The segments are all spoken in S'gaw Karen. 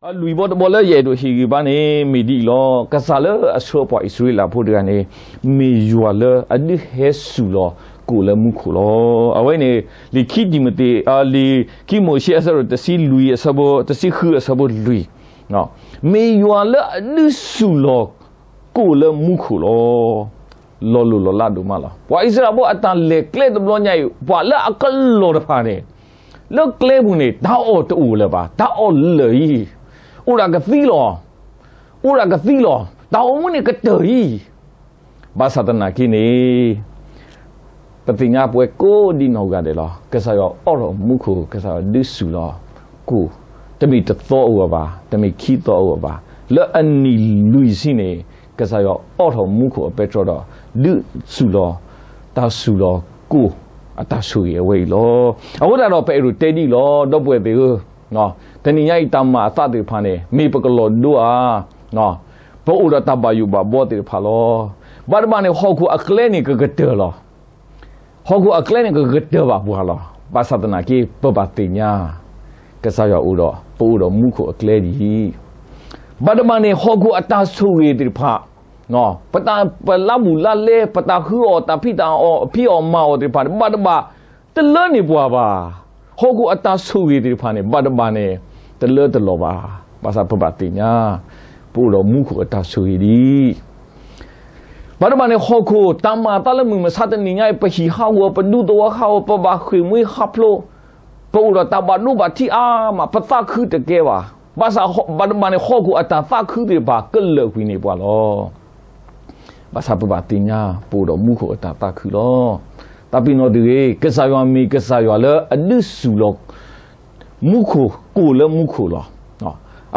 လွံၢ်ဘီတဘီလၢယအဲၣ်ဒိးဟ့ၣ်ဂံၢ်ဘါန့ၣ် မ့ၢ်ဒ်အံၤလီၤ. ကစၢ်လၢအဆှၢပှၤအံၣ်စရ့လးဖိတဂၤန့ၣ် မ့ၢ်ယွၤလၢအဒုးဟဲစူၢ်လီၤကိၣ်လၢမူခိၣ်လီၤ. အဝဲန့ၣ် လံာ်ခံတံၤမသ့း, လံာ်ခံမိၤၡ့အဆၢဒိၣ်တဆံလွံၢ်အဆၢဖိ, တဆံဃုအဆၢဖိလွံၢ်, မ့ၢ်ယွၤလၢအဒုးစူၢ်လီၤကိၣ်လၢမူခိၣ်လီၤ. လီၤလိၢ်လီၤလးဒိၣ်မးလီၤ. ပှၤအံၣ်စရ့လးဖိအတၢ်လဲၤကျဲတဘျီညါအံၤ ပှၤလၢအကလီၢ်တဖၣ်န့ၣ် လၢကျဲပူၤန့ၣ် တၢ်အီၣ်တအိၣ်လၢၤဘၣ်, တၢ်အီၣ်လၢာ်အံၤ, အိၣ်ဒၣ်ကသံလီၤ, အိၣ်ဒၣ်ကသံလီၤ, တၢ်အိၣ်မူန့ၣ်ကတၢၢ်အံၤ, ဘၣ်ဆၣ်သနာ်က့န့ၣ် ပသ့ၣ်ညါပဝဲကိးဒံနီၢ်ဂၤဒဲးလီၤ. ကစၢ်ယွၤအိးထီၣ်မူခိၣ်, ကစၢ်ယွၤဒုးစူၢ်လီၤကိၣ်, တမ့ၢ်တသီအဂီၢ်ဘၣ်, တမ့ၢ်ခံသီအဂီၢ်ဘၣ်, လၢအနံၣ်လွံၢ်ဆံန့ၣ် ကစၢ်ယွၤအိးထီၣ်မူခိၣ်အပဲတြီဒီး ဒုးစူၢ်လီၤ, တၢ်စူၢ်လီၤကိၣ်အတၢ်ဆိၣ်ဂ့ၤအဝဲအံၤလီၤ. အဃိသတးဒီး ပအဲၣ်ဒိးတဲဒ်အံၤလီၤ, ဒီပုၢ်ဝဲၢ်သ့ၣ်ဧၢ, တနံၤညါအံၤတၢ်မၤအသးသ့ၣ်တဖၣ်န့ၣ် မ့ၢ်ပကလီၤဒိဧါ, ပအိၣ်ဒီးတၢ်ဘၣ်ယိၣ်ဘၣ်ဘှီသ့ၣ်တဖၣ်လီၤ. ဘၣ်တဘၣ်န့ၣ် ဟီၣ်ခိၣ်အကျဲန့ၣ်ကကတၢၢ်လီၤ. ဟီၣ်ခိၣ်အကျဲန့ၣ် ကကတၢၢ်ဘၣ်ပှၤလီၤ. ဘၣ်ဆၣ်သနာ်က့ ပဘၣ်သ့ၣ်ညါ ကစၢ်ယွၤအိၣ်ဒီး ပအိၣ်ဒီးမူခိၣ်အကျဲဒ်အံၤ, ဘၣ်တဘၣ်န့ၣ် ဟီၣ်ခိၣ်အတၢ်ဆိၣ်ဂ့ၤသ့ၣ်တဖၣ်, ပတၢ်ပလါဘူးလါလဲ ပတၢ်ဃုအီၣ်တၢ်ဖံးတၢ်အီၣ် ဖံးအီၣ်မၤအီၣ်သ့ၣ်တဖၣ်န့ၣ် ဘၣ်တဘၣ် တလၢန့ၢ်ပှၤဘၣ်. ဟီၣ်ခိၣ်အတၢ်ဆိၣ်ဂ့ၤသ့ၣ်တဖၣ်န့ၣ် ဘၣ်တဘၣ်န့ၣ် တလၢတလီၤဘၣ်. ဘၣ်ဆၣ်ပဘၣ်သ့ၣ်ညါ ပအိၣ်ဒီးမူခိၣ်အတၢ်ဆိၣ်ဂ့ၤဒ်အံၤ ဘၣ်တဘၣ်န့ၣ် ဟီၣ်ခိၣ်တၢ်မၤအသးလၢမုၢ်မဆါတနံၤညါအံၤ ပဟံၣ်ဟးဂီၤ ပဒူသဝီဟးဂီၤ ပဘၣ်ဃ့ၢ်မှံဟးဖျိး, ပအိၣ်ဒီးတၢ်ဘၣ်ဒိဘၣ်ထံးအါမး ပသးခုတကဲဘၣ်. ဘၣ်ဆၣ်ဘၣ်တဘၣ်န့ၣ် ဟီၣ်ခိၣ်အတၢ်သးခုသ့ၣ်တဖၣ် ကလၢာ်ကွံာ်န့ၢ်ပှၤလီၤ. ဘၣ်ဆၣ်ပဘၣ်သ့ၣ်ညါ ပအိၣ်ဒီးမူခိၣ်အတၢ်သးခုလီၤ. တၢ်ပ့ၤနီၣ်တဂ့ၤ, ကစၢ်ယွၤမ့ၢ်ကစၢ်ယွၤလၢအဒုးစူၢ်လီၤ မူခိၣ်, ကိၣ်လၢမူခိၣ်လီၤ.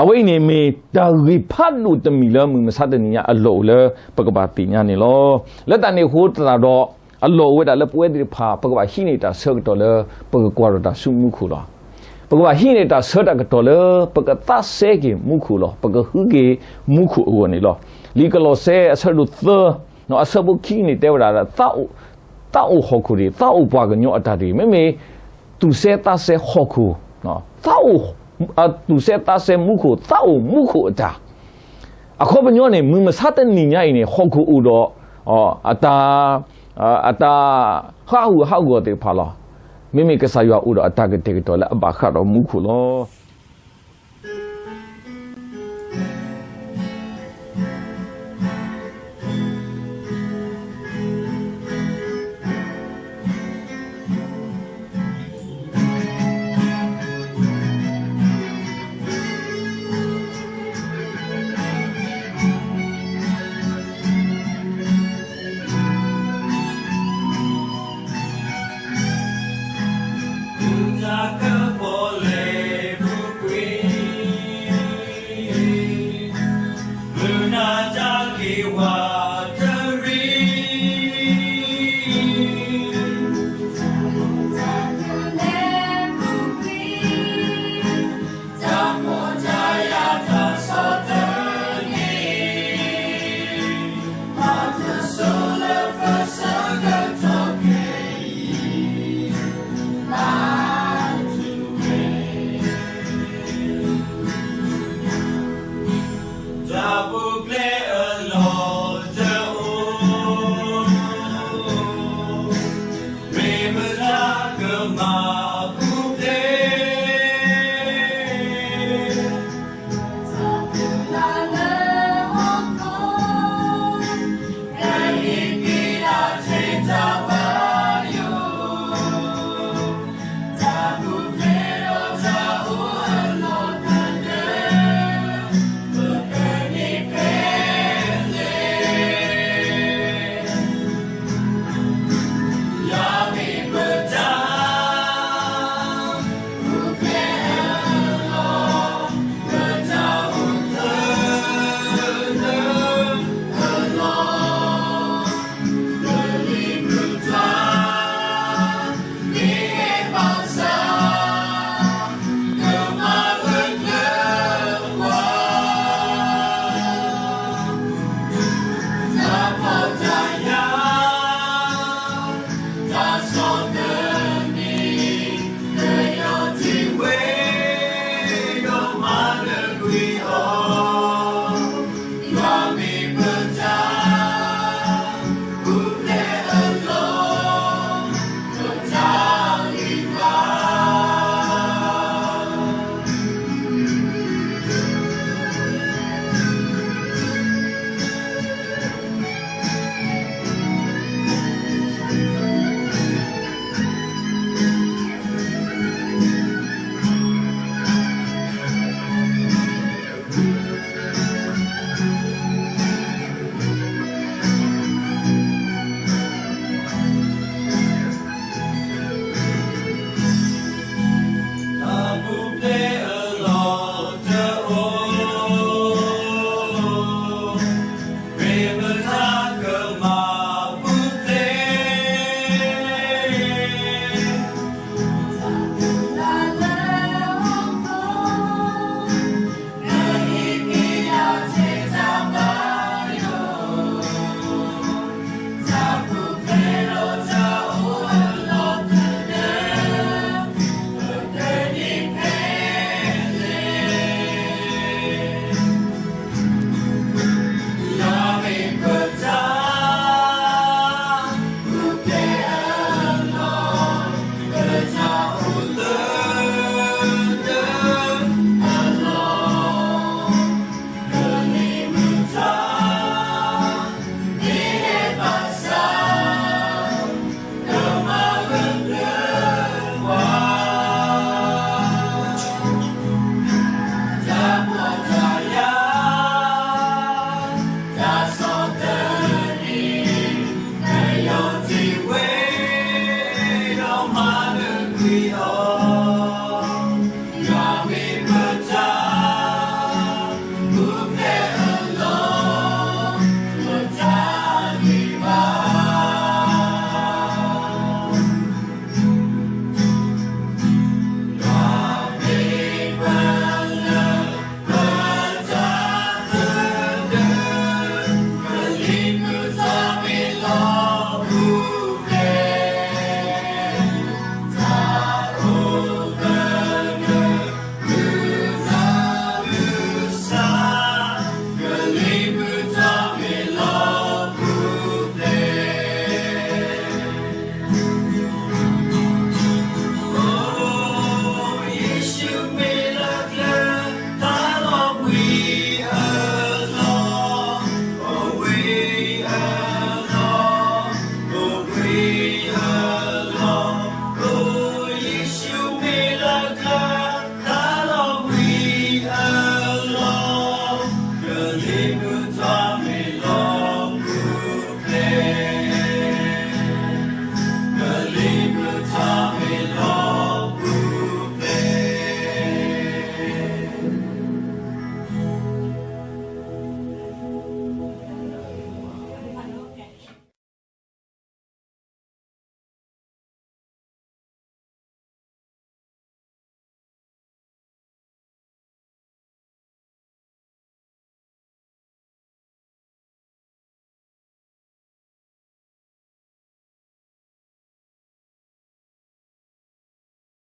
အဝဲအံၤန့ၣ်မ့ၢ်တၢ်ဂ့ၢ်ဖးဒိၣ်တမံၤလၢမုၢ်မဆါတနံၤညါအလီၢ်အိၣ်လၢပကဘၣ်သ့ၣ်ညါန့ၣ်လီၤ. လၢတၢ်န့ၣ်အဃိသတးဒီး အလီၢ်အိၣ်ဝဲဒၣ်လၢပဝဲသ့ၣ်တဖၣ် ပကဘၣ်ဟံးန့ၢ်တၢ်ဆၢကတီၢ်လၢ ပကကွၢ်ဒီးတၢ်ဆူမူခိၣ်လီၤ. ပကဘၣ်ဟံးန့ၢ်တၢ်ဆၢတၢ်ကတီၢ်လၢ ပကသးစဲက့ၤမူခိၣ်လီၤ. ပကဃုက့ၤမူခိၣ်အဂီၢ်န့ၣ်လီၤ. လံာ်ကလီးစဲအဆၢဒိၣ်သၢ အဆၢဖိခံန့ၣ်တဲဝဲဒၣ် သးအိၣ်ဟီၣ်ခိၣ်တဂ့ၤ, သးအိၣ်ပှၤကညီအတၢ်တဂ့ၤ, မ့မ့ၢ်သူၣ်စဲသးစဲဟီၣ်ခိၣ်, သးအိၣ်, သူၣ်စဲသးစဲမူခိၣ်, သးအိၣ်မူခိၣ်အတၢ်. အခီပညီန့ၣ် မုၢ်မဆါတနံၤညါအံၤန့ၣ် ဟီၣ်ခိၣ်အိၣ်ဒီး အတၢ်, အတၢ်ဟးဂူာ်ဟးဂီၤသ့ၣ်တဖၣ်လီၤ. မ့မ့ၢ်ကစၢ်ယွၤအိၣ်ဒီးအတၢ်ကတဲာ်ကတီၤလၢအဘၣ်ဃးဒီးမူခိၣ်လီၤ.